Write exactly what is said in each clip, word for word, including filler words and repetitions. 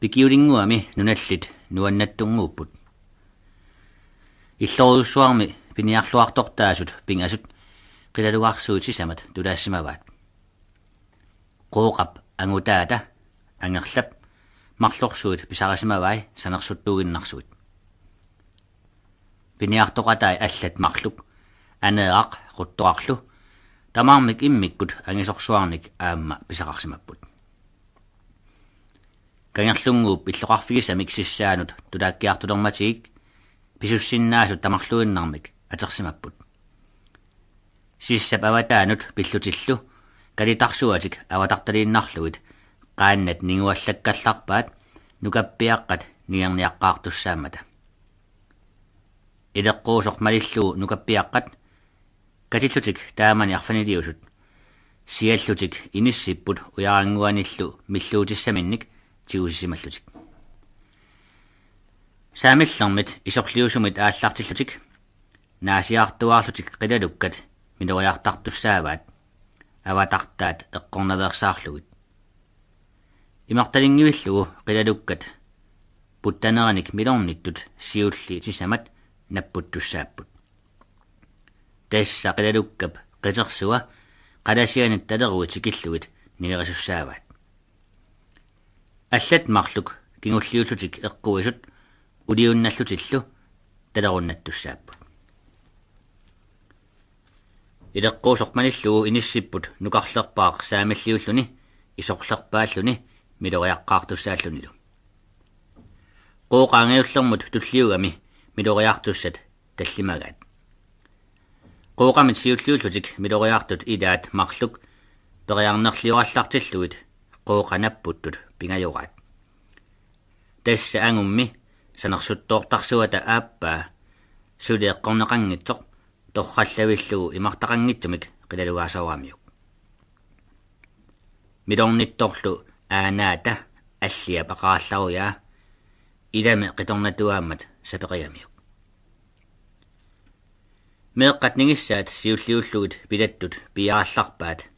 Pikiulinnguami nunallit nuannattunnguupput. Illorujussuarmi piniarluartortaasut pingasut qilalugarsuit sisamat tulaassimavaat. Qooqap angutaata Angerlap marlorsuit pisarisimavai sanersuttuuginnarsuit. Piniartoqatai allat marluk, Aneeraq Quttorarlu, tamarmik immikkut angisorsuarnik aamma pisaqarsimapput. Kangerlunnguup illoqarfigisamik sissaanut tulaakkiartulermatigik pisussinnaasut tamarluinnarmik atersimapput. Sissap avataanut pillutillu kalitarsuatik avatartaliinnarlugit qaannat ninguallakkallarpaat nukappiaqqat nigerniaqqaartussaammata. Ileqquusoq malillugu nukappiaqqat katillutik taamani arfaniliusut siallutik inissipput ujarannguanillu milluutissaminnik tigusisimallutik. Saamillermit isorliusumit aallartillutik naasiartuaarlutik qilalukkat miloriartartussaavaat, avatartaat eqqornaveersaarlugit. Imertalinngivillugu qilalukkat puttaneranik milornittut siulliit sisamat napputtussaapput. Tassa qilalukkap qitersua qalasianit taleruit tikillugit nigerisussaavaat. Allat marluk kingulliullutik eqquisut uliunnallutillu talerunnattussaapput. Ileqquusoq malillugu inissipput nukarlerpaaq saamilliulluni isorlerpaalluni miloriaqqaartussaallunilu. Qooqa angajullermut tulliugami miloriartussat tallimagaat. Qooqamit siulliullutik miloriartut ilaat marluk periarnerliorallartillugit Qooqa napputtut pingajoraat. Tassa angummi sanersuttoortarsuata aappaa suli eqqorneqanngitsoq torrallavillugu imartaqanngitsumik qilalugaasooramiuk. Milornittorlu aanaata Alliap aqarallarujaa ilami qitornatuaammat sapeqigamiuk. Meeqqat ningissaat siulliullugit pilattut piiarallarpaat.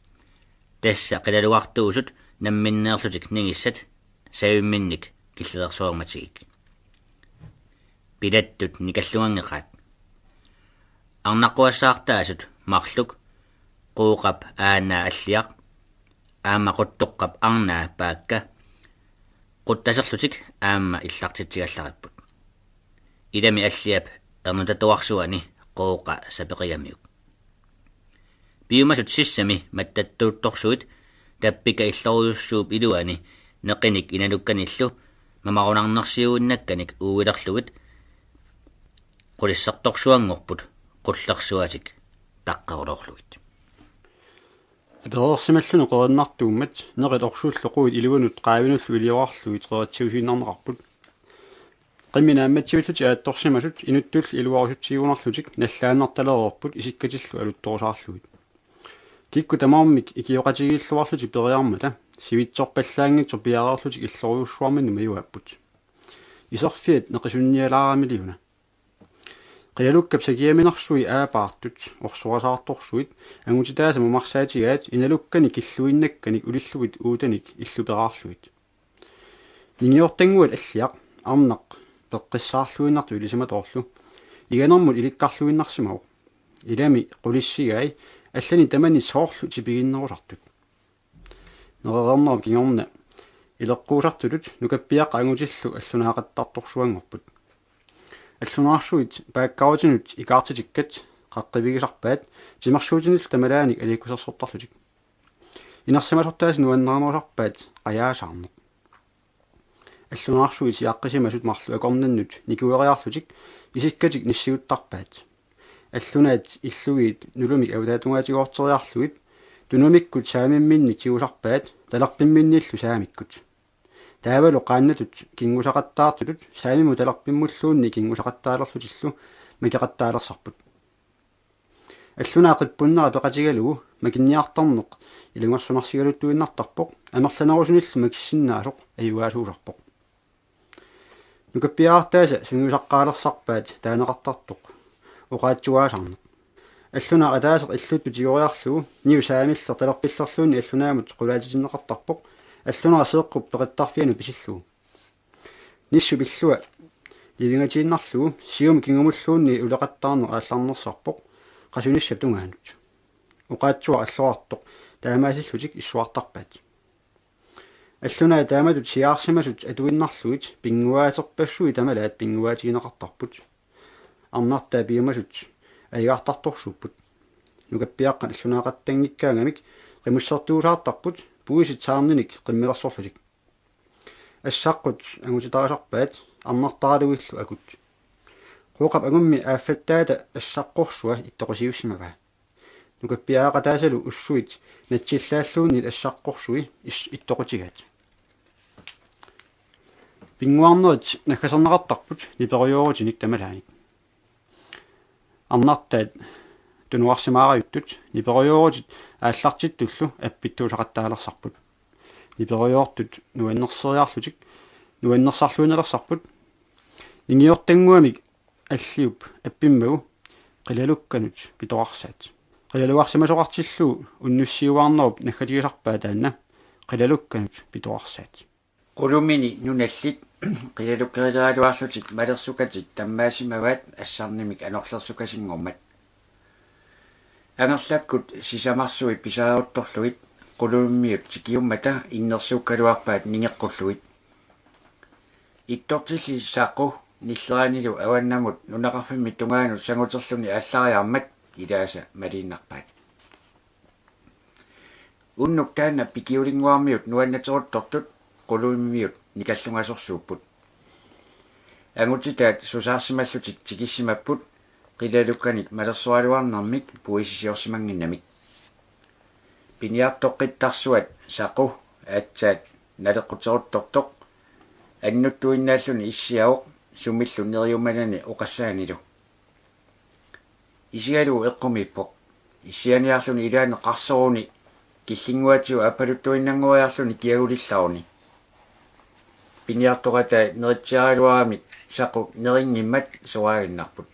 Tassa qilalugartuusut namminneerlutik ningissat savimminnik killereersuarmatigik. Pilattut nikallunganngeqaat. Arnaqquassaartaasut marluk Qooqap aanaa Alliaq aamma Quttoqqap arnaa Paakka quttaserlutik aamma illartitsigallaripput. Ilami Alliap ernutatuarsuani Qooqa sapeqigamiuk. Piumasut sissami mattattuuttorsuit Tappika illorujussuup iluani neqinik inalukkanillu mamarunarnersiuinnakkanik uuilerlugit qulissertorsuanngorput qullersuatik taqqeruloorlugit. Apereersimalluni qerinnartuummat neqit orsullu quit iluanut qaavinullu iliorarlugit qeritsiusiinnarneqarput. Qimmit naammatsivillutik aattorsimasut inuttullu iluarusutsigunarlutik nallaannartalereerput isikkatillu aluttorusaarlugit. Kikkut tamarmik ikioqatigiilluarlutik periarmata sivitsorpallaanngitsoq piareerlutik illorujussuarminnut majuaapput. Iserfiat neqisunnialaaramiliuna. Qilalukkap sakiaminersui aapaartut orsorasaartorsuit angutitaasa mamarsaatigaat inalukkanik killuinnakkanik ulillugit uutanik illuperaarlugit. Ningiortannguat Alliaq arnaq peqqissaarluinnartoq ilisimatoorlu iganermut ilikkarluinnarsimavoq. Ilami qulissigai allani tamani soorlu tipiginnerusartut. Nerereernerup kingorna ileqquusartutut nukappiaqqat angutillu allunaaqattaartorsuanngorput. Allunaarsuit Paakkarutinut ikaartitikkat qaqqivigisarpaat timersuutinillu tamalaanik aliikkusersortarlutik. Inersimasortaasa nuannarinerusarpaat qajaasaarneq. Allunaarsuit siaqqisimasut marluk akornannut nikueriarlutik isikkatik nissiuttarpaat. Allunaat illugiit nulumik avataatungaatigoorseriarlugit tunumikkut saamimminni tigusarpaat talerpimminnillu saamikkut. Taavalu qaannatut kinngusaqattaartutut saamimut talerpimmulluunniit kinngusaqattaalerlutillu makeqattaalersarput. Allunaaq qippunnera peqatigalugu makinniartarneq ilungersunarsigaluttuinnartarpoq, amerlanerusunillu makissinnaasoq ajugaasuusarpoq. Nukappiarartaasa sungiusaqqaalersarpaat taaneqartartoq oqaatsuaasarneq. Allunaaq ataaseq illuttut tigoriarlugu niu saamilleq talerpillerluunniit allunaamut qulaatitinneqartarpoq allunaaq seeqqup peqittarfianut pisillugu. Nissupillua livingatiinnarlugu siumut kingumulluunniit uleqattaarneq aallarnersarpoq qasunissap tungaanut. Oqaatsuaq allorartoq taamaasillutik issuartarpaat. Allunaat taamatut siaarsimasut atuinnarlugit pinnguaaterpassuit tamalaat pinnguaatigineqartarput. Arnartaat piumasut ajugaartartorsuupput. Nukappiaqqat allunaaqattanngikkaangamik qimussertuusaartarput puisit saarninik qimmilersorlutik. Assaqqut angutitarisarpaat arnartaralugillu akut. Qooqap angummi aaffattaata assaqqorsua ittoqusiussimavaa. Nukappiaqqataasalu ussuit natsillaalluunniit assaqqorsui is-, ittoqutigaat. Pinnguarnerit naggaserneqartarput niperujoorutinik tamalaanik. Arnartaat tunuarsimaarajuttut niperujoorutit aallartittullu appittuusaqattaalersarput. Niperujoortut nuannerseriarlutik nuannersarluinnalersarput. Ningiortannguamik alliup appimmagu qilalukkanut pitoqarsaat. Qilalugarsimasoqartillugu unnussiuaarnerup naggatigisarpaa taanna qilalukkanut pitoqarsaat. Qulumini nunallit qilalukkerileraluarlutik malersukatik tammaasimavaat assarnimik anorlersukasinngormat. Angerlakkut sisamarsui pisareruttorlugit qulumimiut tikiummata innersuukkaluarpaat ningeqqullugit. Ittortillit Saqu nilleranilu avannamut nunaqarfimmi tungaanut sanguterluni aallariarmat ilaasa maliinnarpaat. Unnuk taanna Pikiulinnguarmiut nuannateruttortut qulumimiut nikallungasorsuupput. Angutitaat susaarsimallutik tikissimapput qilalukkanik malersoraluarnermik puisisiorsimannginnamik. Piniartoqqittarsuat Saqu aatsaat naleqquteruttortoq annuttuinnarluni issiavoq sumillu neriumanani oqassaanilu. Isigalugu eqqumiippoq. Issianiarluni ilaanni qarsoruni killinnguatigut aappaluttuinnanngoriarluni kiagulillaruni. Piniartoqatai neritsiaraluaramik Saqu nerinngimmat soraaginnarput.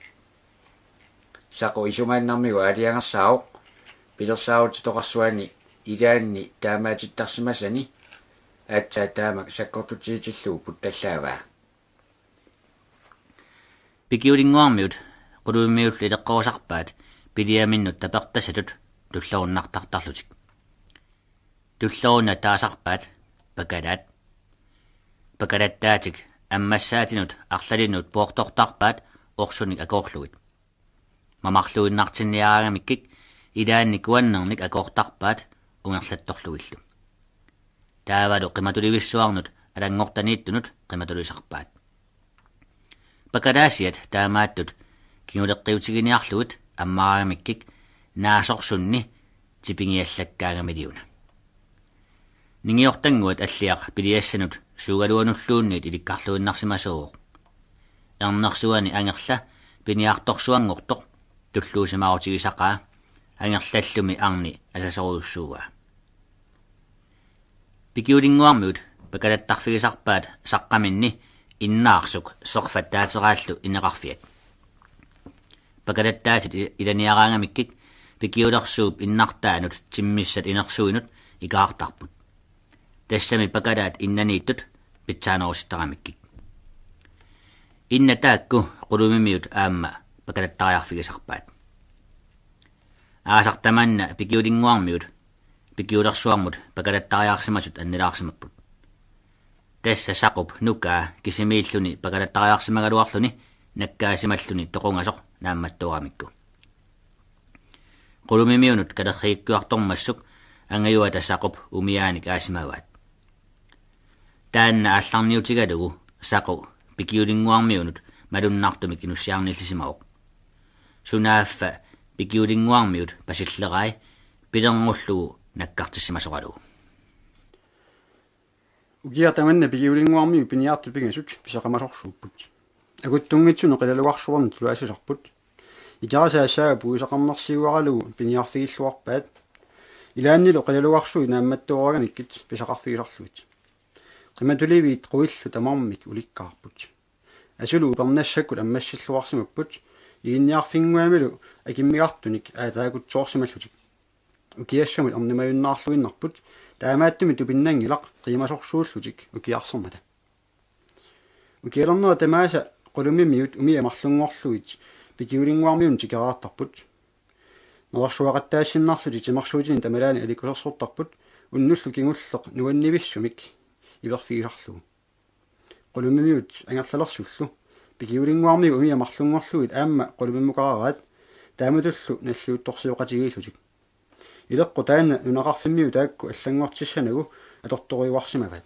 Saqu isumaannarmigut aalajangersaavoq pilersaarutitoqarsuani ilaanni taamaatittarsimasani aatsaat taamak sakkortutigitillugu puttallaavaa. Pikiulinnguarmiut qulumimiullu ileqqorusarpaat piliaminnut tapertassatut tullerunnartartarlutik. Tullerunnat taasarpaat pakalaat. Pakalattaatik ammassaatinut arlalinnut poortortarpaat orsunik akoorlugit. Mamarluinnartinniaraangamikkik ilaanni kuannernik akoortarpaat ungerlattorlugillu. Taavalu qimatulivissuarnut alanngortaniittunut qimatulisarpaat. Pakalaasiat taamaattut kinguleqqiutiginiarlugit ammaraangamikkik naasorsunni tipigiallakkaangamiliuna. Ningiortannguat Alliaq piliassanut suugaluanulluunniit ilikkarluinnarsimasuuvoq. Ernersuani Angerla piniartorsuanngortoq tulluusimaarutigisaqaa, Angerlallumi arni asasorujussuuaa. Pikiulinnguarmiut pakalattarfigisarpaat saqqaminni innaarsuk serfattaateraallu ineqarfiat. Pakalattaatit i-, ilaniaraangamikkik Pikiulersuup innartaanut timmissat inersuinut ikaartarput. Tassami pakalaat innaniittut pitsaanerusittaramikkik. Innat taakku qulumimiut aamma pakalattariarfigisarpaat. Aasaq tamanna Pikiulinnguarmiut Pikiulersuarmut pakalattariarsimasut annilaarsimapput. Tassa Saqup nukaa kisimiilluni pakalattariarsimagaluarluni nakkaasimalluni toqungasoq naammattooramikku. Qulumimiunut kalerrigikkuartormassuk angajuata Saqup umiaanik aasimavaat. Taanna aallarniutigalugu Saqu Pikiulinnguarmiunut malunnartumik inussiarnillisimavoq. Sunaaffa Pikiulinnguarmiut pasillerai pilerngullugu nakkartissimasoralugu. Ukiaq tamanna Pikiulinnguarmiut piniartut pingasut pisaqamasorsuupput. Akuttunngitsunut qilalugarsuarnik tuluassisarput. Ikerasaassaaq puisaqarnersiuaralugu piniarfigilluarpaat. Ilaannilu qilalugarsui naammattooragamikkit pisaqarfigisarlugit. Qimatuliviit quillu tamarmik ulikkaarput. Asulu upernassakkut ammassilluarsimapput, Iginniarfinnguamilu akimmigartunik aataakutsoorsimallutik. Ukiassamut ernumajunnaarluinnarput, taamaattumik tupinnanngilaq qiimasorsuullutik ukiarsermata. Ukialernera tamaasa Qulumimiut umiat marlunngorlugit Pikiulinnguarmiunut tikeraartarput. Nalersuaqattaassinnarlutik timersuutinik tamalaani alikkusersortarput unnullu kingulleq nuannivissumik iverfigisarlugu. Qulumimiut angerlalersullu Pikiulinnguarmiut umiat marlunngorlugit aamma Qulumimmukaaraat, taamatullu nalliuttorsioqatigiillutik. Ileqqut taanna nunaqarfimmiut taakku allanngortissanagu atortorujuarsimavaat.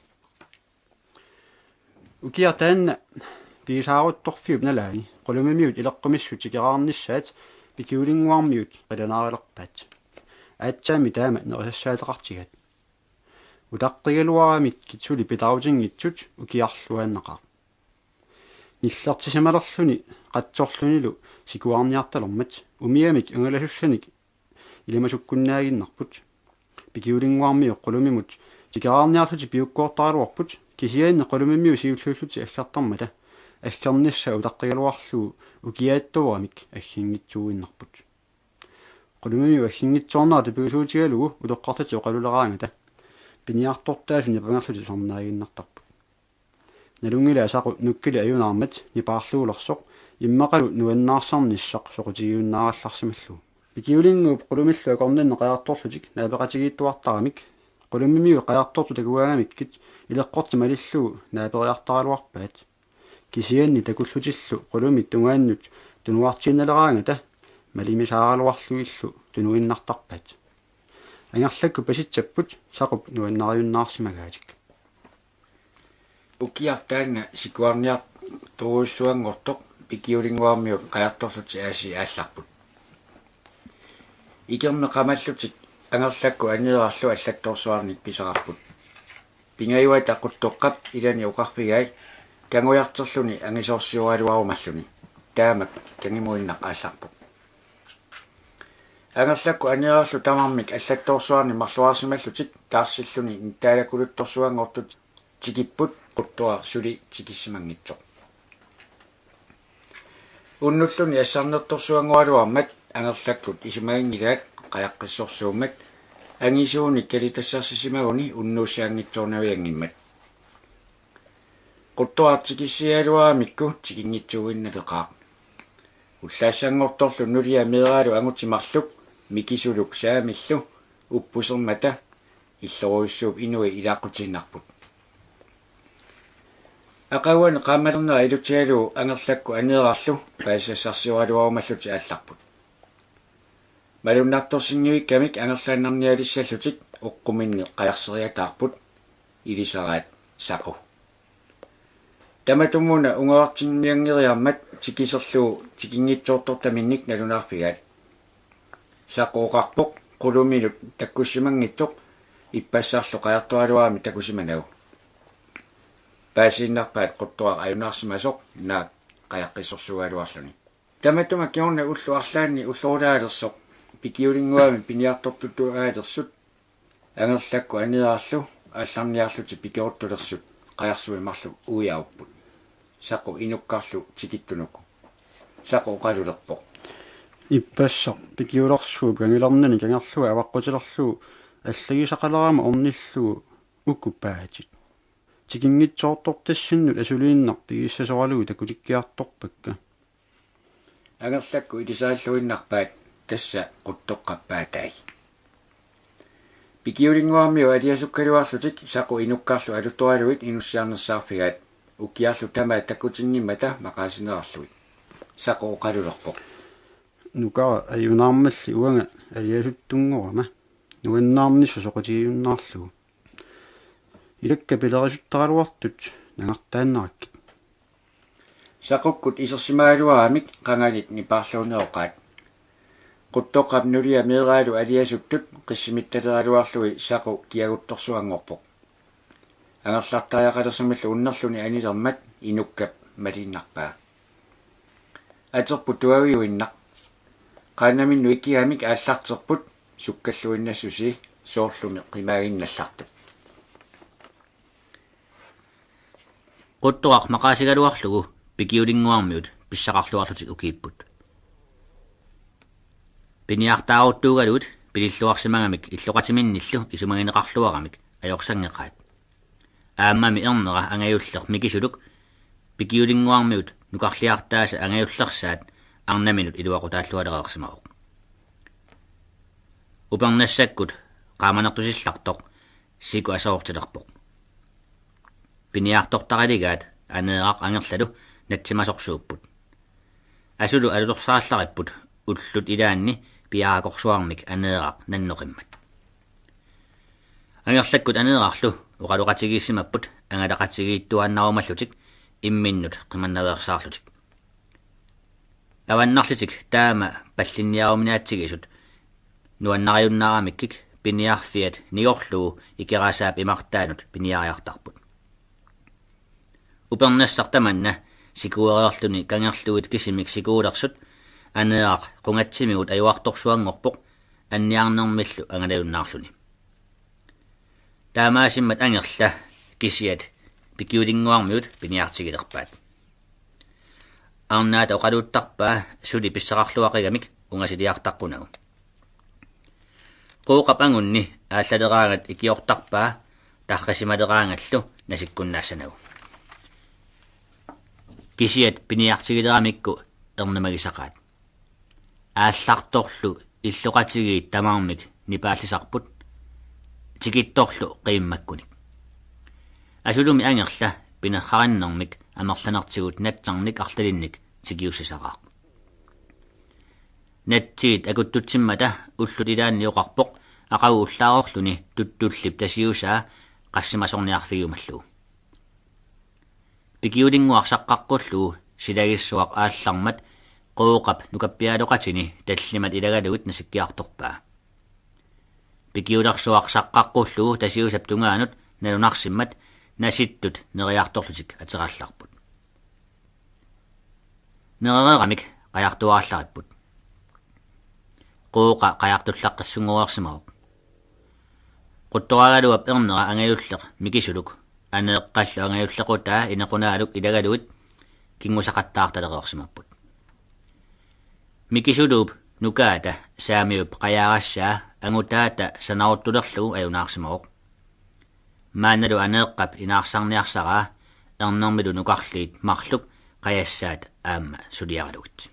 Ukiaq taanna pigisaaruttorfiup nalaani Qulumimiut ileqqumissut tikeraarnissaat Pikiulinnguarmiut qilanaarilerpaat. Aatsaammi taama nerisassaateqartigaat. Utaqqigaluaramikkit suli pitaarutinngitsut ukiarluaannaqaaq. Nillertisimalerluni qatsorlunilu sikuarniartalermat umiamik angalasussanik ilimasukkunnaaginnarput. Pikiulinnguarmiut Qulumimut tikeraarniarlutik piukkoortaraluarput, kisianni Qulumimiut siulliullutik aggertarmata aggernissaa utaqqigaluarlugu ukiaattuuramik agginngitsuuinnarput. Qulumimiut agginngitsoornera tupigusuutigalugu utoqqartatik oqaluleraangata piniartortaasut nipangerlutik tusarnaaginnartarput. Nalunngilaat Saqu nukkilik ajunaarmat nipaarluulersoq immaqalu nuannaarsinnissaq soqutigiunnaarallarsimallugu. Pikiulinnguup Qulumillu akornanni qajartorlutik naapeqatigiittuartaramik Qulumimiut qajartortut takugaangamikkit ileqqortit malillugu naaperiartaraluarpaat. Kisianni takullutillu Qulumit tungaannut tunuartiinnaleraangata malimisaaraluarlugillu tunuinnartarpaat. Angerlakkut pasitsapput Saqup nuannariunnaarsimagaatik. Ukiaq taanna sikuarniartorujussuanngortoq Pikiulinnguarmiut qajartorlutik aasiit aallarput. Ikerneq qamallutik Angerlakkut Aneerarlu allattorsuarnik pisaqarput. Pingajuata Quttoqqap ilani oqarfigai kangujarterluni angisoorsioraluarumalluni. Taamak kangimuinnaq aallarpoq. Angerlakkut Aneerarlu tamarmik allattorsuarnik marluarsimallutik taarsilluni nittaalakuluttorsuanngortut tikipput Quttuaq suli tikissimanngitsoq. Unnulluni assarnertorsuanngoraluarmat Angerlakkut isumaginngilaat qajaqqissorsuummat angisuunik kalitassarsissimaguni unnuussaanngitsoornavianngimmat. Quttuaq tikissigaluaramikku tikinngitsuuinnaleqaaq. Ullaassanngortorlu nulia meeraalu angutit marluk mikisuluk saamillu uppusermata illorujussuup inui ilaaqqutiinnarput. Aqaguani qaammalernera ilutigalugu Angerlakkut Aneerarlu paasisassarsioraluarumallutik aallarput. Malunnartorsinngivikkamik angerlaannarnialissallutik oqquminni qajarseriataarput ilisaraat Saqu. Tamatumuuna ungaartinnianngeriarmat tikiserlugu tikinngitsoortortaminnik nalunaarfigaat. Saqu oqarpoq Quluminut takkussimanngitsoq ippassarlu qajartoraluarami takusimanagu. Paasiinnarpaat Quttuaq ajunaarsimasoq naak qajaqqissorsuugaluarluni. Tamatuma kingorna ullut arlaanni ullorulaalersoq Pikiulinnguami piniartortutuaalersut Angerlakkut Aneerarlu aallarniarlutik pikeruttulersut qajarsuit marluk uiarupput. Saqu inukkarlu tikittunuk. Saqu oqalulerpoq: Ippassaq Pikiulersuup kangilerninik kangerlua avaqqutilerlugu allagisaqalerama ornillugu uku paatit. Tikinngitsoortortassinnut asuliinnaq pigissasoralugu takutikkiartorpakka. Angerlakkut ilisaalluinnarpaat tassa Quttoqqap paatai. Pikiulinnguarmiut aliasukkaluarlutik Saqu inukkarlu alutoraluit inussiarnersaarfigaat. Ukiarlu tamaat takutinnimmata maqaasinerarlugit. Saqu oqalulerpoq: Nukara ajunaarmalli uanga aliasuttunngorama nuannaarnissaq soqutigiunnaarlugu. Ilakka pilerisuttaraluartut nangartaannarakkit. Saqukkut isersimagaluaramik qanganit nipaarluuneroqaat. Quttoqqap nulia meeraalu aliasuttut qissimittalerluarlugit Saqu kiaguttorsuanngorpoq. Angerlartariaqalersimillu unnerluni anilermat inukkap maliinnarpaa. Aterput tuaviuinnaq. Qaannaminnut ikigamik aallarterput sukkalluinnassusii soorlumi qimaaginnallartut. Quttoqqaq maqaasigaluarlugu Pikiulinnguarmiut pissaqarluarlutik ukiipput. Piniartaaruttuugaluit pililluarsimagamik illoqatiminnillu isumagineqarluaramik ajorsanngeqaat. Aammami ernera angajulleq mikisuluk Pikiulinnguarmiut nukarliartaasa angajullersaat arnaminut iluaqutaallualereersimavoq. Upernassakkut qaamanertusillartoq siku aserortilerpoq. Piniartortarigaat Aneeraq Angerlalu natsimasorsuupput. Asulu alutorsaallaripput ullut ilaanni piareersuarmik Aneeraq nannoqimmat. Angerlakkut Aneerarlu oqaloqatigiissimapput angalaqatigiittuaannarumallutik imminnut qimannaveersaarlutik. Avannarlitik taama pallinniaruminaatsigisut nuannariunnaaramikkik piniarfiat nigorlugu Ikerasaap imartaanut piniariartarput. Upernassaq tamanna sikuereerluni kangerluit kisimik sikuulersut Aneeraq qungatsimigut ajuartorsuanngorpoq anniarnermillu angalajunnaarluni. Taamaasimmat Angerla kisiat Pikiulinnguarmiut piniartigilerpaat. Arnaata oqaluuttarpaa suli pissaqarluaqigamik ungasiliartaqqunagu. Qooqap angunni aallaleraangat ikiortarpaa tarrisimaleraangallu nasikkunnaassanagu. Kisiat piniartigileramikku ernumagisaqaat. Aallartorlu illoqatigiit tamarmik nipaallisarput tikittorlu qiimmakkunik. Asulumi Angerla pinerrarinnermik amerlanertigut natsarnik arlalinnik tikiussisaraaq. Natsiit akuttutsimmata ullut ilaanni oqarpoq aqagu ullaarorluni tuttullip tasiusaa qassimasorniarfigiumallugu. Pikiulinnguaq saqqaqqullugu silagissuaq aallarmat Qooqap nukappiaaloqatini tallimat ilagalugit nasikkiartorpaa. Pikiulersuaq saqqaqqullugu tasiusap tungaanut nalunarsimmat nasittut neriartorlutik aterallarput. Nerereeramik qajartuaallaripput. Qooqa qajartullaqqissunngoreersimavoq. Quttoragaluap ernera angajulleq Mikisuluk Aneeqqallu angajullequtaa Inequnaaluk ilagalugit kinngusaqattaartalereersimapput. Mikisuluup nukaata Saamiup qajaarassaa angutaata sanaruttulerlugu ajunaarsimavoq. Maannalu Aneeqqap inaarsarniarsaraa ernermilu nukarliit marluk qajassaat aamma suliaralugit.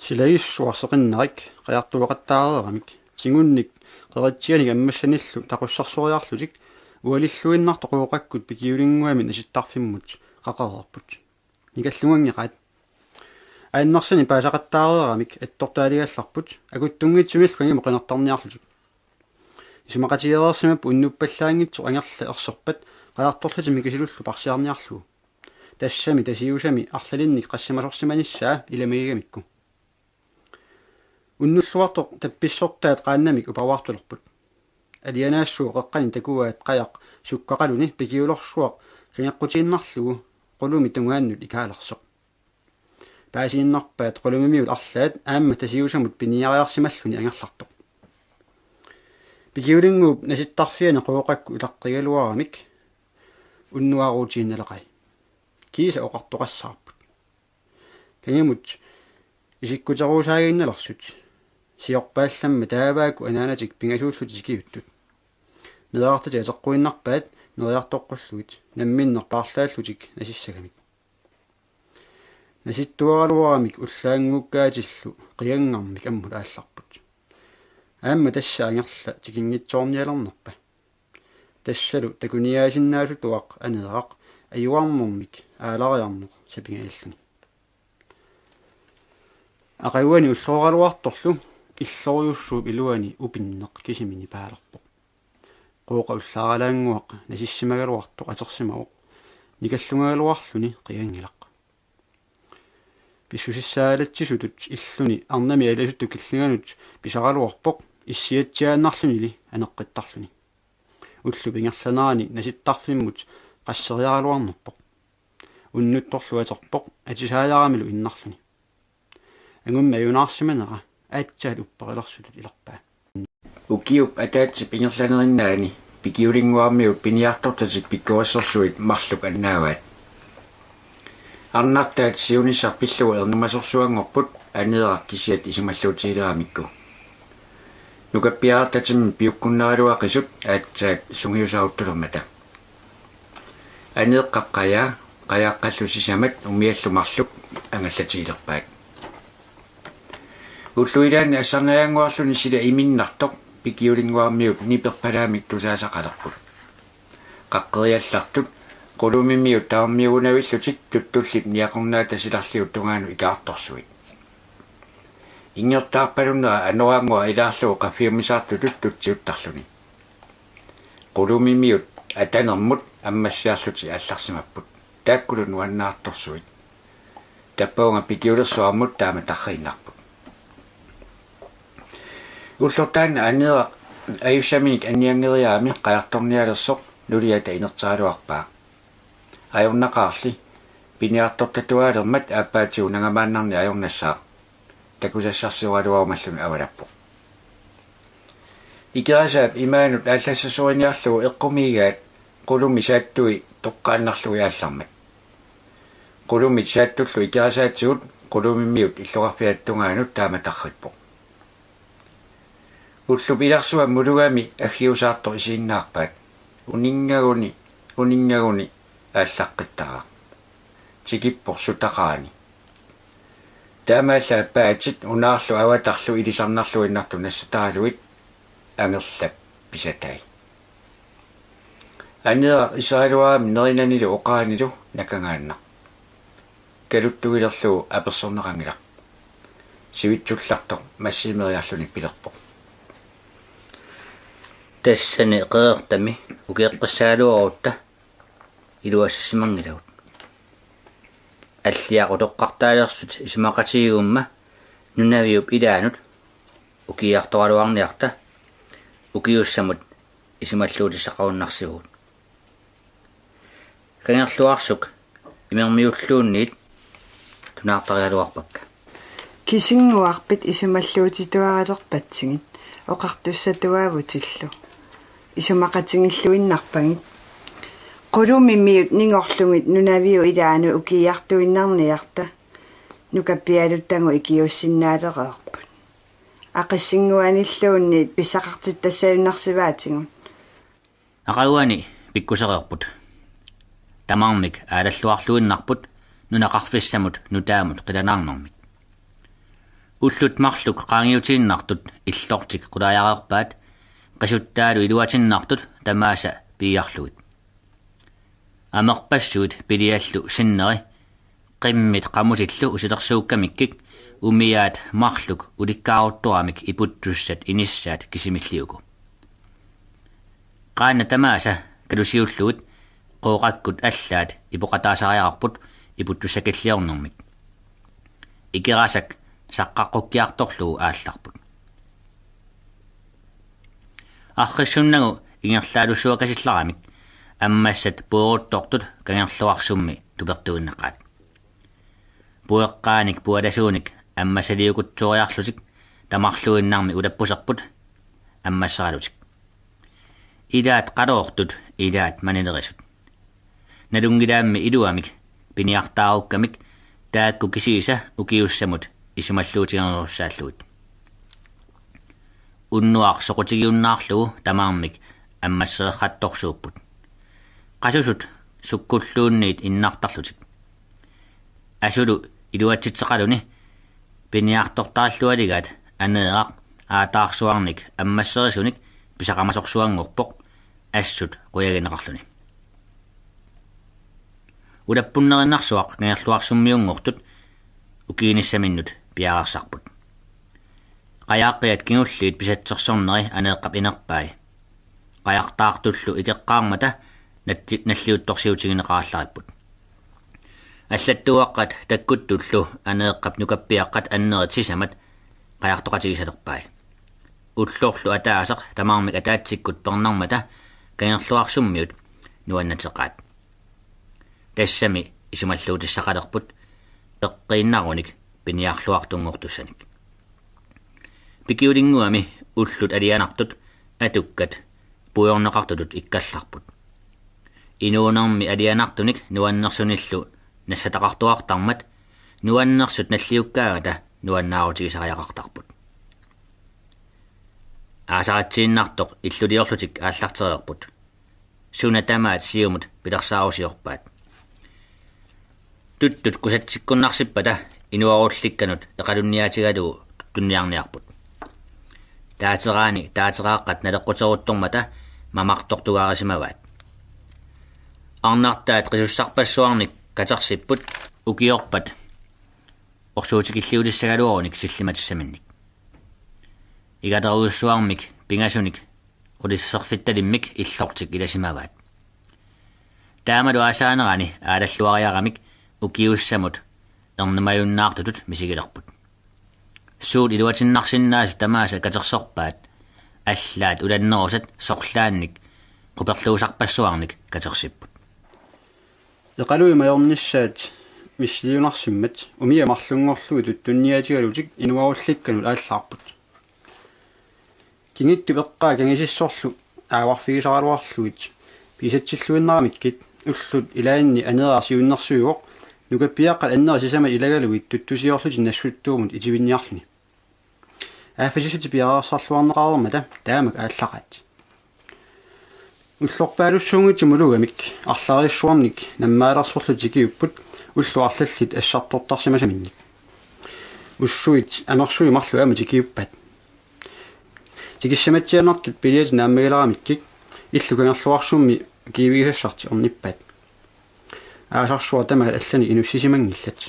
Silagissuaq seqinnarik qajartuaqattaareeramik tingunnik qeritsianik ammassanillu taqussarsoriarlutik ualilluinnartoq Qooqakkut Pikiulinnguami nasittarfimmut qaqereerput. Nikallunganngeqaat. Aannersanik paasaqattaareeramik attortaaligallarput akuttunngitsumillu angimut qinertarniarlutik. Isumaqatigeereersimapput unnuppallaanngitsoq Angerla erserpat qajartorlutik Mikisulullu parsiarniarlugu. Tassami tasiusami arlalinnik qassimasorsimanissaa ilamigigamikku. Unnulluartoq tappissortaat qaannamik uparuartulerput. Alianaassuup qeqqani takuaat qajaq sukkaqaluni Pikiulersuaq qingeqqutiinnarlugu qulumi tungaannut ikaalersoq. Paasiinnarpaat qulumimiut arlaat aamma tasiusamut piniariarsimalluni Angerlartoq. Pikiulinnguup nasittarfiani Qooqakkut ilaqqigaluaramik unnuaruutiinnaleqai. Kiisa oqartoqassaarput. Kangimut isikkuteruusaaginnalersut. Siorpaallamma taavaakkut anaanatik pingasuullutik tikiuttut. Meerartatik ateqquinnarpaat neriartoqqullugit namminneq paarlaallutik nasissagamik. Nasittuaraluaramik ullaanngukkaatillu qianngarmik ammut aallarput. Aamma tassa Angerla tikinngitsoornialernerpa. Tassalu takuniaasinnaasutuaq Aneeraq ajuarnermik aalariarneq sapingaalluni. Aqaguani ullooraluartorlu illorujussuup iluani upinneq kisimi nipaalerpoq. Qooqa ullaaralaannguaq nasissimagaluartoq atersimavoq. Nikallungagaluarluni qianngilaq. Pissusissaalatsisutut illuni arnami alasutut killinganut pisaraluarpoq issiatsiaannarlunili aneqqittarluni. Ullup ingerlanerani nasittarfimmut qasseriaraluarnerpoq. Unnuttorlu aterpoq atisaajaramilu innarluni. Angummi ajunaarsimanera aatsaat upperilersutut ilerpaa. Ukiup ataatsip ingerlanerinnaani Pikiulinnguarmiut piniartortatik pikkorissorsuit marluk annaavaat. Arnartaat siunissaq pillugu ernumasorsuanngorput Aneeraq kisiat isumalluutigileramikku. Nukappiarartatimmi piukkunnaraluaqisut aatsaat sungiusaruttulermata. Aneeqqap qajaa Qajaqqallu sisamat umiallu marluk angallatigilerpaat. Ullut ilaanni assarnajaannguarluni sila iminnartoq Pikiulinnguarmiut niperpalaamik tusaasaqalerput. Qaqqeriallartut Qulumimiut tamarmiugunavillutik tuttullip niaqornaata silarliup tungaanut ikaartorsuit. Inngertaarpalunnera anoraannguaq ilaarlugu qaffiummisaartutut tutsiuttarluni. Qulumimiut atanermut ammassiarlutik aallarsimapput. Taakkulu nuannaartorsuit. Tappavunga Pikiulersuarmut taama tarriinnarput. Ullortaanna Aneeraq ajussaminik annianngeriarami qajartornialersoq nuliata inerteraluarpaa. Ajornaqaarli piniartortatuaalermat aappaatigut nangamaannarnik ajornassaaq. Takusassarsioraluarumalluni avalappoq. Ikerasaap imaanut aallassasoriniarlugu eqqumiigaat Qulumi saattui toqqaannarlugit aallarmat. Qulumit saattullu Ikerasaatigut Qulumimiut illoqarfiata tungaanut taama tarrippoq. Ullup ilarsua mulugami aggiusaartoq isiginnaarpaat. Uninngaguni, uninngaguni aallaqqittaraaq. Tikippoq sutaqarani. Taamaallaat paatit unaarlu avatarlu ilisarnarluinnartut nassataraluit angerlap pisatai. Aneeraq iseraluarami nerinanilu oqaranilu nakagaannaq. Kaluttugilerlugu apersorneqanngilaq. Sivitsullartoq massiimeriarluni pilerpoq: Tassani qeqertami ukioqqissagaluarutta iluassissimanngilagut. Alliaq utoqqartaalersut isumaqatigigumma nunaviup ilaanut ukiiartoraluarniarta ukiussamut isumalluutissaqarunnarsivugut. Kangerluarsuk imermiulluunniit tunaartarigaluarpakka. Kisinnguarpit isumalluutituaralerpatsigit oqartussatuaavutillu. Isumaqatigilluinnarpagit. Qulumimiut ningorlugit nunaviup ilaanut ukiiartuinnarniarta nukappialuttagut ikiuussinnaalereerput. Aqissinnguanilluunniit pissaqartittassajunnaarsivaatigut. Aqaguani pikkusereerput. Tamarmik aalalluarluinnarput nunaqarfissamut nutaamut qilanaarnermik. Ullut marluk qaangiutiinnartut illortik qulaajareerpaat qisuttaalu iluatinnartut tamaasa piiarlugit. Amerpassuit piliallu sinneri qimmit qamutillu usilersuukkamikkik umiaat marluk ulikkaaruttuaramik iputtussat inissaat kisimilliuku. Qaannat tamaasa kalusiullugit Qooqakkut allaat ipoqataasariaqarput iputtussakilliornermik. Ikerasak saqqaqqukkiartorlugu aallarput. Arrissunnagu ingerlaalussuakasillarmik ammassat pueruttortut Kangerluarsummi tupertuinnaqaat. Pueqqaanik pualasuunik ammassaliukutsooriarlutik tamarluinnarmik ulappuserput ammasseralutik. Ilaat qaloortut, ilaat manilerisut. Nalunngilaammi iluamik piniartaarukkamik taakku kisiisa ukiussamut isumalluutigernerussaallugit. Unnuaq soqutigiunnaarlugu tamarmik ammassereqqattorsuupput. Qasusut sukkulluunniit innartarlutik. Asulu iluatsitseqaluni piniartortarallualigaat Aneeraq aataarsuarnik ammasserisunik pisaqamasorsuanngorpoq assut qujagineqarluni. Ulappunnerinnarsuaq Kangerluarsummiunngortut ukiinissaminnut piareersarput. Qajaqqiat kingulliit pisatsersorneri Aneeqqap inerpai. Qajartaartullu ikeqqaarmata natti-, nalliuttorsiutigineqarallaripput. Allattuaqqat takkuttullu Aneeqqap nukappiaqqat annerit sisamat qajartoqatigisalerpai. Ullorlu ataaseq tamarmik ataatsikkut pernarmata Kangerluarsummiut nuannateqaat. Tassami isumalluutissaqalerput peqqiinnarunik piniarluartunngortussanik. Pikiulinnguami ullut alianartut atukkat puigorneqartutut ikkallarput. Inuunermi alianartunik nuannersunillu nassataqartuartarmat nuannersut nalliukkaangata nuannaarutigisariaqartarput. Aasaritsiinnartoq illuliorlutik aallartereerput. Suna tamaat siumut pilersaarusiorpaat. Tuttut kusatsikkunnarsippata inuarullikkanut eqalunniaatigalugu tuttunniarniarput. Taateraani taateraaqqat naleqquteruttormata mamartortugaarisimavaat. Arnartaat qisussarpassuarnik katersipput ukiorpat orsuutikilliulissagaluarunik sillimatissaminnik. Igalerujussuarmik pingasunik qulisserfittalimmik illortik ilasimavaat. Taamalu aasaanerani aalalluariaramik ukiussamut ernumajunnaartutut misigilerput. Suut iluatinnarsinnaasut tamaasa katersorpaat, allaat ulannerusat sorlaannik quperluusarpassuarnik katersipput. Eqaluit majornissaat missiliunarsimmat umiat marlunngorlugit tuttunniaatigalutik inuarullikkanut aallaarput. Kingittup eqqaa kangisissorlu aavarfigisaraluarlugit pigisatsilluinnaramikkit ullut ilaanni aneraa siunnersuivoq nukappiaqqat annerit sisamat ilagalugit tuttusiorlutik Nassuttuumut itivinniarluni. Aaffasissatik piareersarluarneqareermata taamak aallaqaat. Ullorpaalussuunngitsumik ulugamik arlariissuarnik nammaalersorlutik tikiupput ullut arlallit assartortarsimasaminnik. Ussuit amersuit marluk aamma tikiuppaat. Tikissamatsiaannartut piliatit naammagileramikkik illu kangerluarsummi kiivigisassartik ornippaat. Aasarsuaq tamaat allanik inussisimanngillat.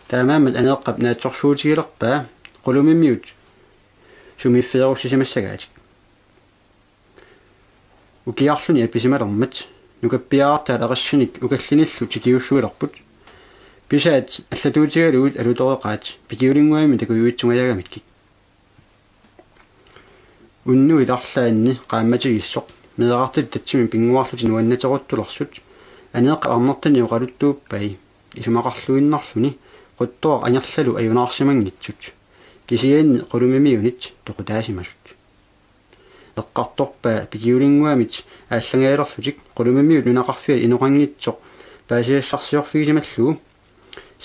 Taamaammat Aneeqqap naatsorsuutigilerpaa qulumimiut sumiiffeerussisimassagaatik. Ukiarluni apisimalermat nukappiarartaat aqissinik ukallinillu tikiussuilerput. Pisaat allatuutigalugit alutoreqaat pikiulinnguamik takujuitsungajagamikkik. Unnuit arlaanni qaammatigissoq meerartatit tatsimik pinnguarlutik nuannateruttulersut Aneeqqap arnartani oqaluttuuppai isumaqarluinnarluni quttuaq angerlalu ajunaarsimanngitsut, kisianni qulumimiunit toqutaasimasut. Eqqartorpaa pikiulinnguamik aallangaalerlutik qulumimiut nunaqarfiat inoqanngitsoq paasisassarsiorfigisimallugu.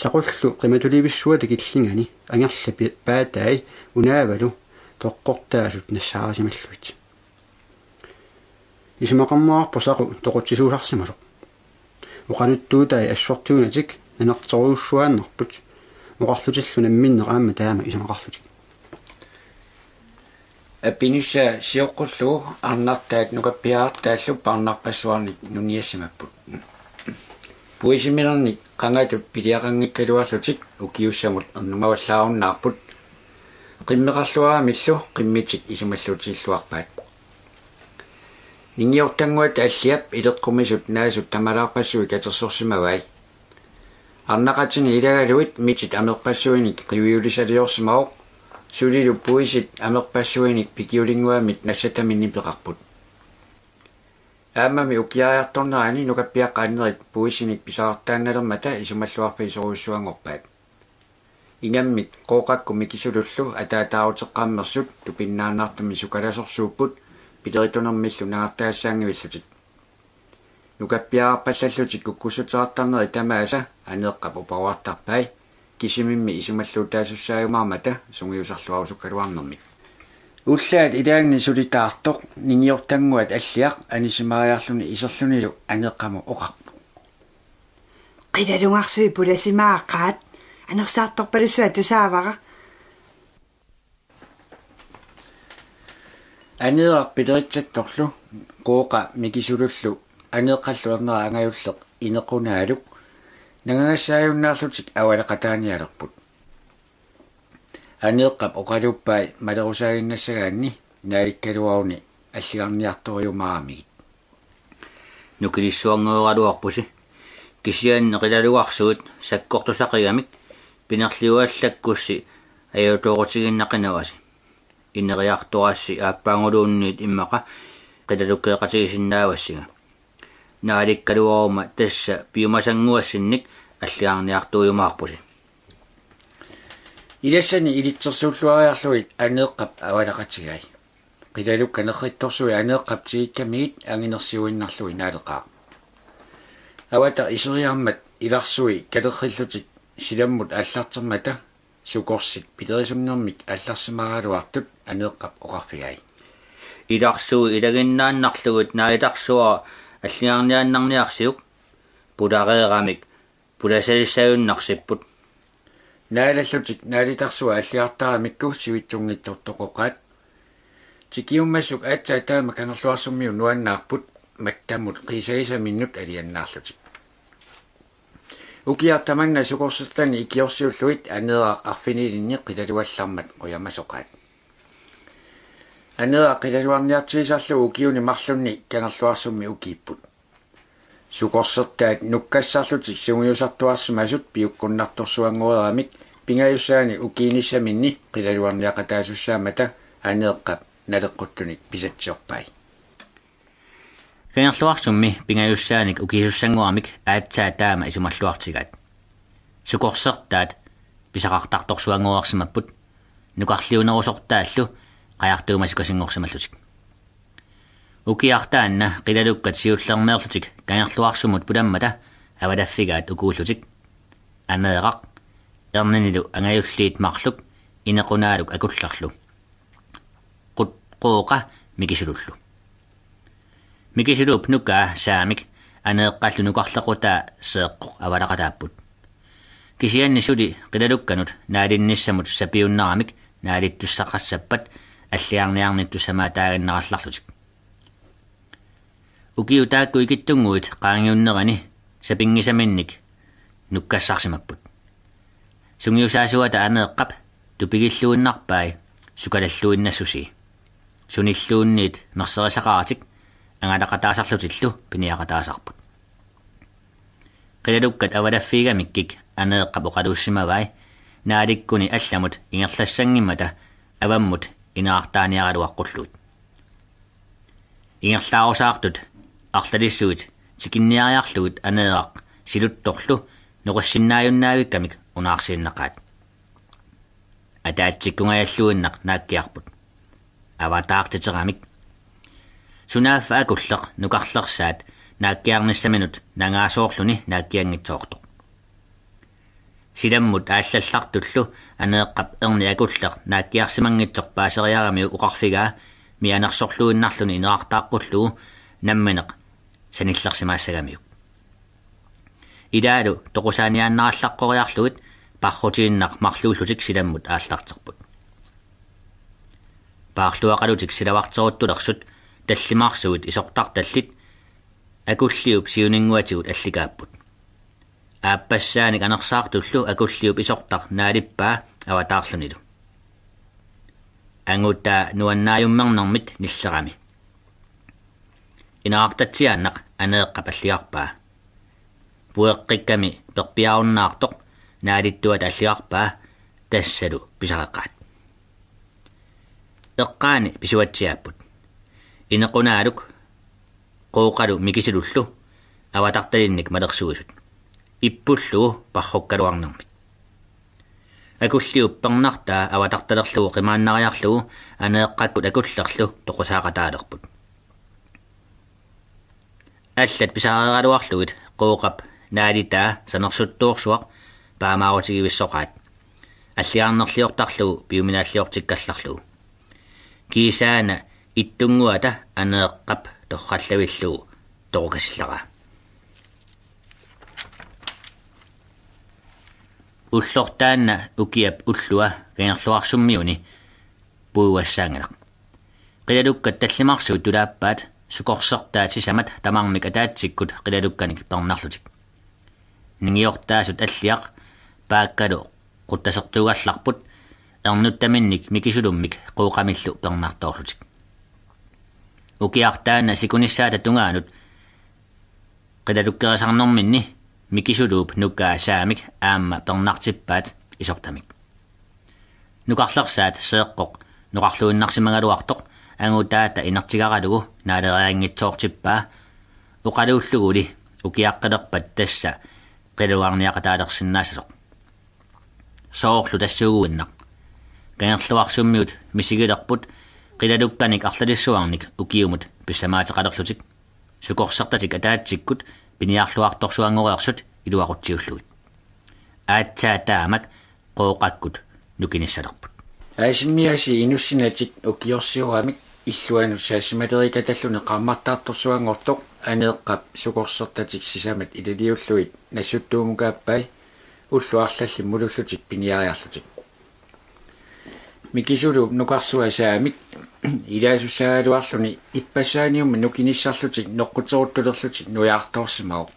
Saqullu qimatulivissuata killingani angerlap pi-, paatai unaavalu toqqortaasut nassaarisimallugit. Isumaqarnerarpoq Saqu toqutsisuusarsimavoq. Oqaluttuutai assortuunatik nanertorujussuaannarput. Oqarlutillu namminneq aamma taama isumaqarlutik. Apinissaa sioqqullugu arnartaat nukappiarartaallu paarnarpassuarnik nuniassimapput. Puisimilernik qangatut piliaqanngikkaluarlutik ukiussamut ernumavallaarunnaarput. Qimmeqarluaramillu qimmitik isumalluutigilluarpaat. Ningiortannguata Alliap ileqqumisut naasut tamalaarpassuit katersorsimavai. Arnaqatini ilagalugit mitit amerpassuinik qiviulisaliorsimavoq, sulilu puisit amerpassuinik pikiulinnguamit nassataminnik peqarput. Aammami ukiariartornerani nukappiaqqat annerit puisinik pisaqartaannalermata isumalluarfigisorujussuanngorpaat. Ingammik Qooqakkut Mikisulullu ataataaruteqqammersut tupinnaannartumik sukalasorsuupput pileritunermillu nangartagassaanngivillutik. Nukappiararpallallutik kukkussuteqartarnerit tamaasa Aneeqqap uparuartarpai, kisimimmi isumalluutaasussaajumaarmata sungiusarluarusukkaluarnermik. Ullaat ilaanni suli taartoq ningiortannguat Alliaq anisimaariarluni iserlunilu Aneeqqamut oqarpoq: Qilalungarsui pulasimaaqaat, anersaartorpalussuaq tusaavara. Aneeraq pileritsattorlu Qooqa Mikisulullu Aneeqqallu ernera angajulleq Inequnaaluk nangagassaajunnaarlutik avalaqataanialerput. Aneeqqap oqaluuppai malerusaaginnassagaanni naalikkaluaruni alligarniartorujumaaramigit. Nukilissuanngoraluarpusi. Kisianni qilalungarsuit sakkortusaqigamik pinerliuallakkussi ajutoorutigiinnaqinnavasi. Ineriartorassi aappaaguluunniit immaqa qilalukkeeqatigisinnaavassinga. Naalikkaluaruma tassa piumasannguassinnik alligarniartorujumaarpusi. Ilassani ilitsersuulluariarlugit Aneeqqap avalaqatigai. Qilalukkat nerrittorsuit Aneeqqap tigikkamigit anginersiuinnarlugit naaleqaaq. Avata iseriarmat ilarsui kalerrillutik silammut aallartermata sukorsit pilerisunnermik aallarsimaaraluartut Aneeqqap oqarfigai: Ilarsui ilaginnaannarlugit naalitarsuara alligarniaannarniarsiuk. Pulareeramik pulasaalissagunarsipput. Naalallutik naalitarsua alliartaramikku sivitsunngitsortoqoqaat. Tikiummassuk aatsaat taama Kangerluarsummiut nuannaarput, mattammut qiisagisaminnut aliannaarlutik. Ukiaq tamanna sukorsertani ikiorsiullugit Aneeraq arfinilinni qilaluallarmat qujamasoqaat. Aneeraq qilaluarniartigisarlugu ukiuni marlunni Kangerluarsummi ukiipput. Sukorsertaat nukkassarlutik sungiusartuarsimasut piukkunnartorsuanngoreeramik pingajussaanik ukiinissaminni qilaluarniaqataasussaammata Aneeqqap naleqquttunik pisatsiorpai. Kangerluarsummi pingajussaanik ukiisussanngoramik aatsaat taama isumalluartigaat. Sukorsertaat pisaqartartorsuanngoreersimapput, nukarliunerusortaallu qajartuumasikasinngorsimallutik. Ukiaq taanna qilalukkat siullermeerlutik Kangerluarsummut pulammata avalaffigaat ukuullutik: Aneeraq, erninilu angajulliit marluk, Inequnaaluk akullerlu, Qut-, Qooqa Mikisulullu. Mikisuluup nukaa Saamik Aneeqqallu nukarlequtaa Seeqqoq avalaqataapput. Kisianni suli qilalukkanut naalinnissamut sapiunnaramik naalittussaqassappat alliarniarnittussamaataaginnarallarlutik. Ukiut taakku ikittunnguit qaangiunnerini sapinngisaminnik nukkassarsimapput. Sungiusaasuata Aneeqqap tupigilluinnarpai sukalalluinnassusii. Sunilluunniit merserisaqaratik angalaqataasarlutillu piniaqataasarput. Qilalukkat avalaffigigamikkik Aneeqqap oqaluussimavai naalikkuni allamut ingerlassanngimmata avammut ineraartaaniaraluaqqullugit. Ingerlaarusaartut arlalissuit tikinniariarlugit Aneeraq siluttorlu noqissinnaajunnavikkamik unaarsiinnaqaat. Ataatsikkungajalluinnaq naakkiarput. Avataartiteramik. Sunaaffa akulleq nukarlersaat naakkiarnissaminut nangaasoorluni naakkianngitsoortoq. Silammut aallallartullu Aneeqqap erni akulleq naakkiarsimanngitsoq paaseriaramiuk oqarfigaa mianersorluinnarluni ineraartaaqqullugu nammineq sanillersimaassagamiuk. Ilaalu toqusaaniaannarallaqqoriarlugit parrutiinnaq marluullutik silammut aallarterput. Paarluaqalutik silavarteruttulersut tallimarsuit isortartallit Akulliup siuninnguatigut allikaapput. Aappassaanik anersaartullu Akulliup isortaq naalippaa avataarlunilu. Angutaa nuannaajummernermit nillerami. Ineraartatsiaannaq Aneeqqap alliarpaa. Pueqqikkami perpiarunnaartoq naalittuata alliarpaa, tassalu pisareqaat. Eqqaani pisuatsiaapput. Inequnaaluk Qooqalu Mikisulullu avatartalinnik malersuisut. Ippullugu parrukkaluarnermik. Akulliup pernartaa avatartalerlugu qimaannariarlugu Aneeqqakkut akullerlu toqusaaqataalerput. Allat pisareeraluarlugit Qooqap naalitaa sanersuttuorsuaq paamaarutigivissoqaat. Alliarnerliortarlugu piuminaalliortikkallarlugu. Kiisaana ittunnguata Aneeqqap torrallavillugu toqukasillaraa. Ullortaanna ukiap ullua Kangerluarsummiuni puiguassaanngilaq. Qilalukkat tallimarsuit tulaappaat sukorsertaat sisamat tamarmik ataatsikkut qilalukkanik pernarlutik. Ningiortaasut Alliaq Paakkalu quttasertuugallarput ernuttaminnik Mikisulummik Qooqamillu pernartoorlutik. Ukiaq taanna sikunissaata tungaanut qilalukkerisarnerminni Mikisuluup nukaa Saamik aamma pernartippaat isortamik. Nukarlersaat Seeqqoq noqarluinnarsimagaluartoq angutaata inertigaralugu naalerianngitsoortippaa, oqaluulluguli ukiaqqilerpat tassa qilaluarniaqataalersinnaassasoq. Soorlu tassuuguinnaq. Kangerluarsummiut misigilerput qilalukkanik arlalissuarnik ukiumut pissamaateqalerlutik. Sukorsertatik ataatsikkut piniarluartorsuanngoreersut iluaqutsiullugit. Aatsaat taamak Qooqakkut nukinissalerput. Aasimmiasi inussinatik ukiorsiuramik illuanut saassimalerikatalluni qaammartaartorsuanngortoq Aneeqqap sukorsertatik sisamat ilaliullugit nassuttuumukaappai ullut arlallit mulullutik piniariarlutik. Mikisuluup nukarsua Saamik ilaasussaagaluarluni ippassaaniummi nukinissarlutik noqquteruttulerlutik nujaartoorsimavoq.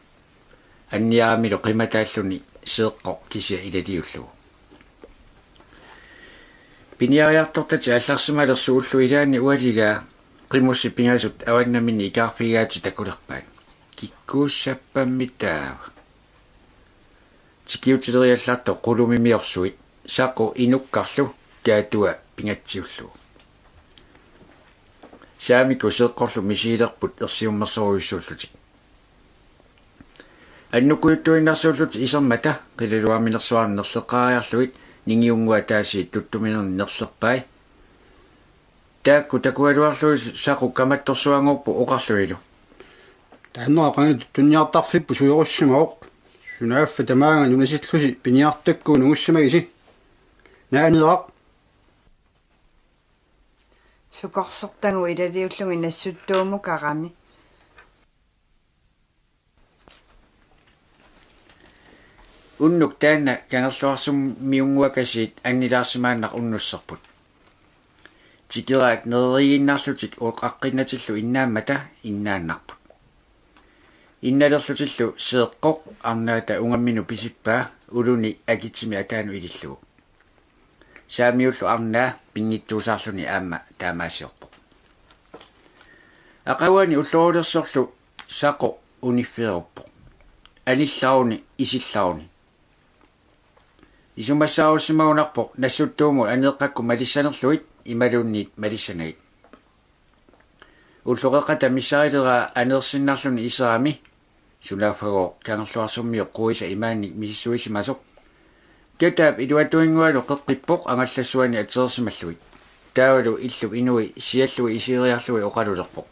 Anniaramilu qimataalluni Seeqqoq kisiat ilaliullugu. Piniariartortatik aallarsimalersoq ullut ilaanni ualigaa qimussit pingasut avannaminni ikaarfigigaatik takulerpaat. Kikkuussappammi taava? Tikiutileriallartoq qulumimiorsuit Saqu inukkarlu Kaatua pingatsiullugu. Saamik Seeqqorlu misigilerput ersiummersorujussuullutik. Annukujuttuinnarsuullutik isermata qilalugarminersuarni nerleqqaariarlugit ningiunnguataasiit tuttuminernik nerlerpai. Taakku takugaluarlugit Saqu kamattorsuanngorpoq oqarlunilu: Taanna qanga tuttunniartarfipput suerussimavoq. Sunaaffa tamaanga nunasillusi piniartakkuit nungussimagisi. Naa Aneeraq. Sukorsertagut ilaliullugit nassuttuumukarami. Unnuk taanna Kangerluarsummiunnguakasiit annilaarsimaannaq unnusserput. Tikeraat nereriiginnarlutik oqaqqinnatillu innaammata innaannarput. Innalerlutillu Seeqqoq arnaata ungamminut pisippaa uluni akitsimik ataanut ilillugu. Saamiullu arnaa pinngitsuusaarluni aamma taamaasiorpoq. Aqaguani ullorulersorlu Saqu uniffigeruppoq. Anillaruni isillaruni. Isumassaarussimagunarpoq nassuttuumut Aneeqqakkut malissanerlugit imaluunniit malissanagit. Ulloqeqqata missarileraa aneersinnarluni iserami, sunaaffagooq Kangerluarsummiut quisa imaannik misissuisimasoq. Kataap iluatuinngualu qeqqippoq angallassuani atereersimallugit. Taavalu illup inui siallugu isigeriarlugit oqalulerpoq: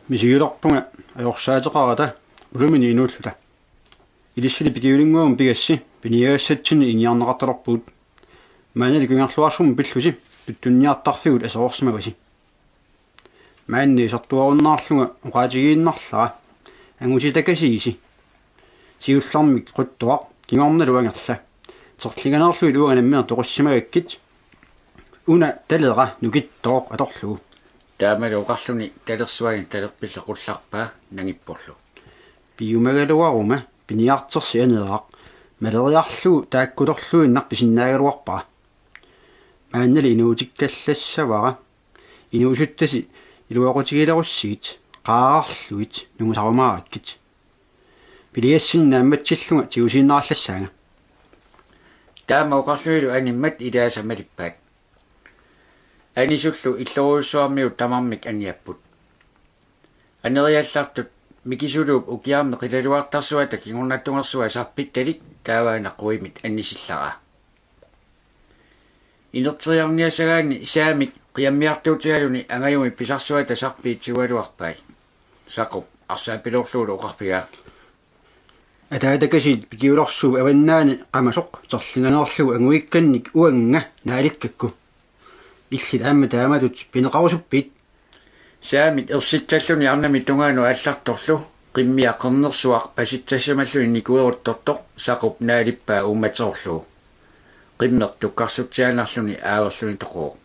Misigilerpunga ajorsaateqarata ulumini inuulluta. Ilissili Pikiulinnguamut pigassi piniagassatsinnik ingiarneqartalerpugut. Maannali Kangerluarsummi pillusi tuttunniartarfigut aserorsimavasi. Maanna isertuarunnaarlunga oqaatigiinnarlara. Angusitakasigisi. Siullermik Quttuaq, kingornalu Angerla. Terlinganeerlugit uanga nammineq toqussimagakkit. Una Talera nukittooq atorlugu. Taamalu oqarluni talersuani talerpilli qullarpaa nangipporlu: Piumagaluaruma piniartersi Aneeraq, maleriarlugu taakkutorluinnaq pisinnaagaluarpara. Maannali inuutikkallassavara. Inuusuttasi iluaqutigilerussigit, qaararlugit nungusarumaarakkit. Piliassinni naammatsillunga tigusiinnarallassaanga. Taama oqarlunilu animmat ilaasa malippaat. Anisullu illorujussuarmiut tamarmik aniapput. Aneriallartut Mikisuluup ukiarmi qilalugartarsuata kingornatungersua sarpittalik taavaana quimit anisillaraa. Inerteriarniassagaanni Saamik qiammiartuutigaluni angajumi pisarsuata sarpiit tigugaluarpai. Saqup arsaappiloorlugulu oqarfigaa: Ataatakasiit Pikiulersuup avannaani qamasoq terlinganeerlugu anguikkannik uanga naalikkakku. Illit aamma taamatut pineqarusuppiit? Saamik ersitsalluni arnami tungaanut aallartorlu qimmia qernersuaq pasitsassimalluni nikueruttortoq Saqup naalippaa uummaterorlugu. Qimmeq tukkarsutsiaannarluni aaverluni toquvoq.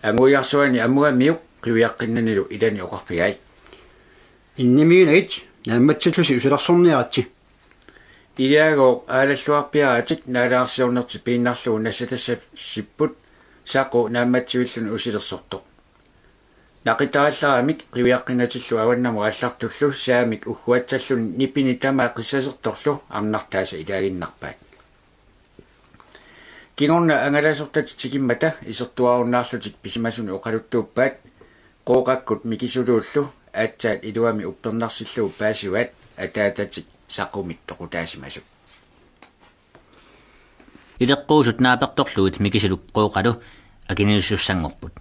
Anguigarsuani amugamiuk qiviaqqinnanilu ilani oqarfigai: Innimiinagit, naammatsillusi usilersorniaritsi. Ilaagooq aalalluarpiaratik naalaarsiornertik piinnarlugu nassatassipput Saqu naammatsivilluni usilersortoq. Naqitarallaramik qiviaqqinnatillu avannamut aallartullu Saamik ugguatsalluni nipini tamaat qissasertorlu arnartaasa ilaaginnarpaat. Kingorna angalasortatik tikimmata isertuarunnaarlutik pisimasunik oqaluttuuppaat. Qooqakkut Mikisuluullu aatsaat iluamik uppernarsillugu paasivaat ataatatik Saqumit toqutaasimasut. Ileqquusut naapertorlugit Mikisuluk Qooqalu akinilissussanngorput.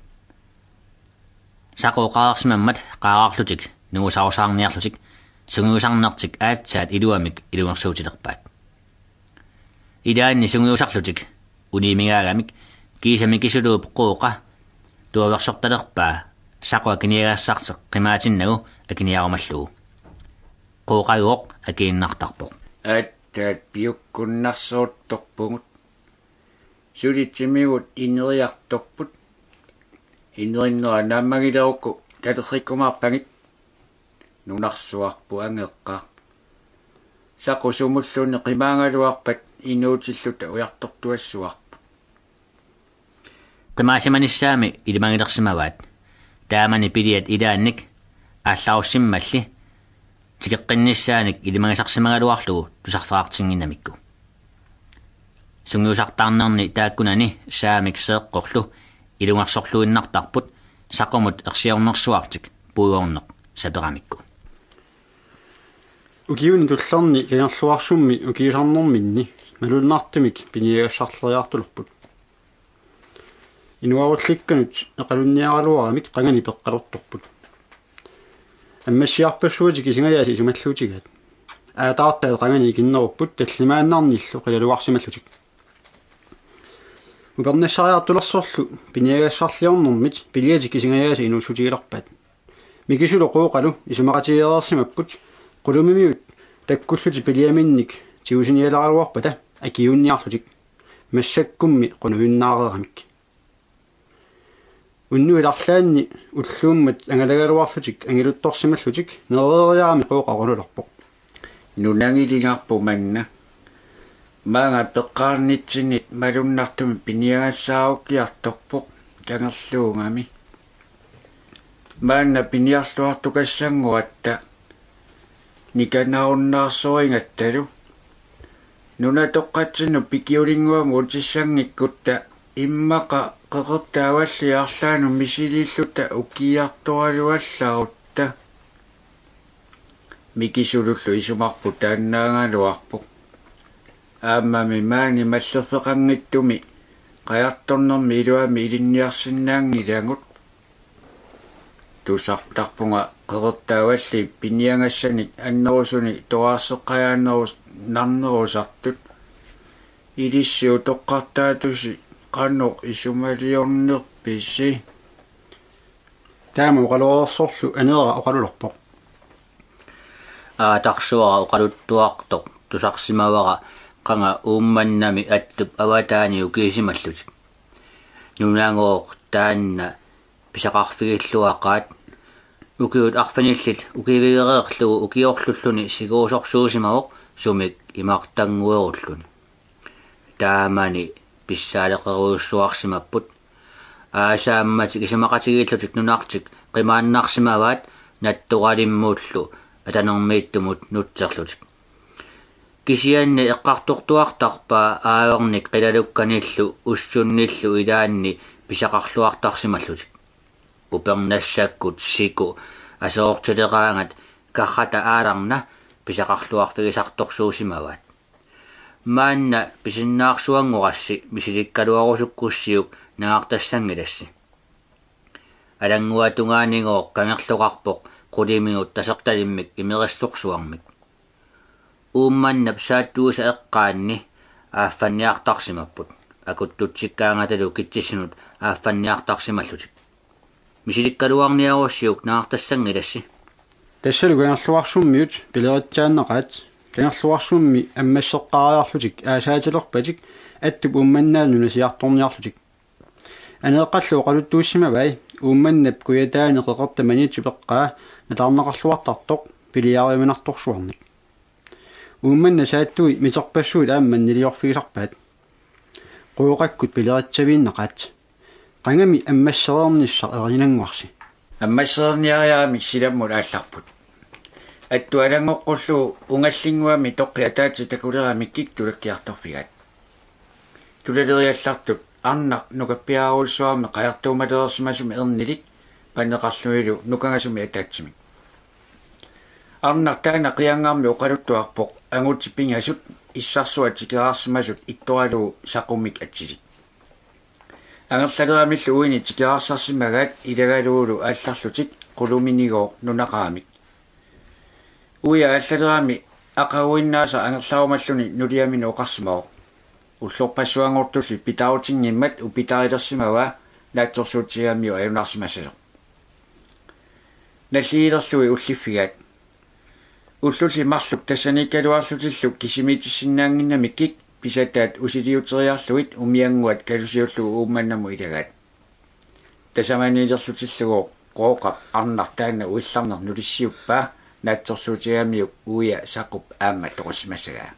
Saqu oqarsimammat qaararlutik nungusarusaarniarlutik sungiusarnertik aatsaat iluamik ilungersuutilerpaat. Ilaanni sungiusarlutik uniimigaagamik kiisa Mikisuluup Qooqa tuaversortalerpaa Saqu akiniagassartik qimaatinnagu akiniarumallugu. Qooqagooq akiinnartarpoq: Aatsaat piukkunnarsortorpugut. Suli timigut ineriartorput. Inerinnera naammagilerukku talerrikkumaarpagit. Nunarsuarput angeqqaaq. Saqu sumulluni qimaagaluarpat inuutilluta ujartortuassuarput. Qimaasimanissaami ilimagilersimavaat. Taamani piliat ilaannik aallarussimmalli tikeqqinnissaanik ilimagisarsimagaluarlugu tusarfeqartinnginnamikku. Sungiusartarnerni taakkunani saamik seeqqorlu ilungersorluinnartarput saqumut ersiornersuartik puigorneq saperamikku. Ukiuni tullerni Kangerluarsummi ukiusarnerminni malunnartumik piniagassarleriartulerput. Inuarullikkanut eqalunniaraluaramik qangani peqqalertorput. Ammassiarpassuatik isingajaasa isumalluutigaat. Aataartaat qangani ikinnerupput tallimaannarnillu qilalugarsimallutik. Upernassariartulersorlu piniagassarliornermit piliatik isingajaasa inuussutigilerpaat. Mikisulu Qooqalu isumaqatigeereersimapput, qulumimiut takkullutik piliaminnik tigusinialeraluarpata akiuunniarlutik, massakkummi qunujunnaareeramik. Unnuit arlaanni ulluummat angalagaluarlutik angiluttorsimallutik nereeriarami Qooqa oqalulerpoq: Nunangilingarput manna. Maanga peqqaarnitsinnit malunnartumik piniagassaarukkiartorpoq Kangerluugami. Maanna piniarluartukassannguatta nikanarunnaarsorigattalu. Nunatoqqatsinnut Pikiulinnguamut utissanngikkutta immaqa qeqertaavalli arlaannut misiliilluta ukiartoraluallarutta. Mikisulullu isumarput taannaagaluarpoq. Aammami maani mallerfeqanngitsumi qajartornermi iluamik ilinniarsinnaanngilagut. Tusartarpunga qeqertaavalli piniagassanik annerusuni toraarseqqajaannerus-, narnerusartut. Ilissi utoqqartaatusi qanoq isumaliornerpisi? Taama oqalulersorlu Aneera oqalulerpoq: Aatarsuara oqaluttuartoq tusarsimavara qanga Uummannami Attup avataani ukiisimallutik. Nunagooq taanna pisaqarfigilluaqaat. Ukiut arfinillit ukivigereerlugu ukiorlulluni siguusorsuusimavoq sumik imartannguerulluni. Taamani pissaaleqerujussuarsimapput. Aasaammatik isumaqatigiillutik nunartik qimaannarsimavaat Nattoralimmullu Atanermiittumut nutserlutik. Kisianni eqqartortuartarpaa aavernik qilalukkanillu ussunnillu ilaanni pisaqarluartarsimallutik. Upernassakkut siku aserortileraangat Karrata Aalarna pisaqarluarfigisartorsuusimavaat. Maanna pisinnaarsuanngorassi misilikkaluarusukkussiuk naartassanngilassi. Alannguatungaanigooq kangerloqarpoq qulimigut Tasertalimmik imerissorsuarmik. Uummannap saattuisa eqqaanni aaffanniartarsimapput. Akuttutsikkaangatalu Kitsissunut aaffanniartarsimallutik. Misilikkaluarniarussiuk naartassanngilassi. Tassalu Kangerluarsummiut pileritsaannaqaat, Kangerluarsummi ammasseqqaariarlutik aasaatilerpatik Attup Uummannaanut nunasiartorniarlutik. Aneeqqallu oqaluttuussimavai Uummannap kujataani qeqertat Maniitsut eqqaa nalaarneqarluartartoq piliariuminartorsuarnik. Uummannap saattui miterpassuit aamma niliorfigisarpaat. Qooqakkut pileritsaviinnaqaat. Qangami ammassereernissaq erinannguarsi. Ammassereerniariaramik silammut aallarput. Attup alanngoqqullugu Ungallinnguami toqqit ataatsit takuleramikkik tulakkiartorfigaat. Tulaleriallartut arnaq nukappiarujussuarmik qajartuumalereersimasumik ernilik paneqarlunilu nukangasumik ataatsimik. Arnaq taanna qianngarmik oqaluttuarpoq angutit pingasut issarsuaq tikeraarsimasut ittoralugu saqummik atsilik. Angerlaleramillu uini tikeraarsarsimagaat ilagalugulu aallarlutik quluminigooq nunaqaramik. Uia aallalerami aqaguinnaasaq angerlarumalluni nuliaminut oqarsimavoq: Ullorpassuanngortulli pitaarutinngimmat upitarilersimavaa naatsorsuutsigigamiuk ajunaarsimassasoq. Nalligilerlugit ulliffigaat. Ullulli marluk tassaniikkaluarlutillu kisimiitissinnaannginnamikkik pisataat usiliuteriarlugit umiannguat kalusiullugu Uummannamut ilagaat. Tasamaniilerlutillugu Qooqap arnaq taanna uillarneq nulissiuppaa, naatsorsuutigigamiuk Uia Saqup aamma toqussimassagaa.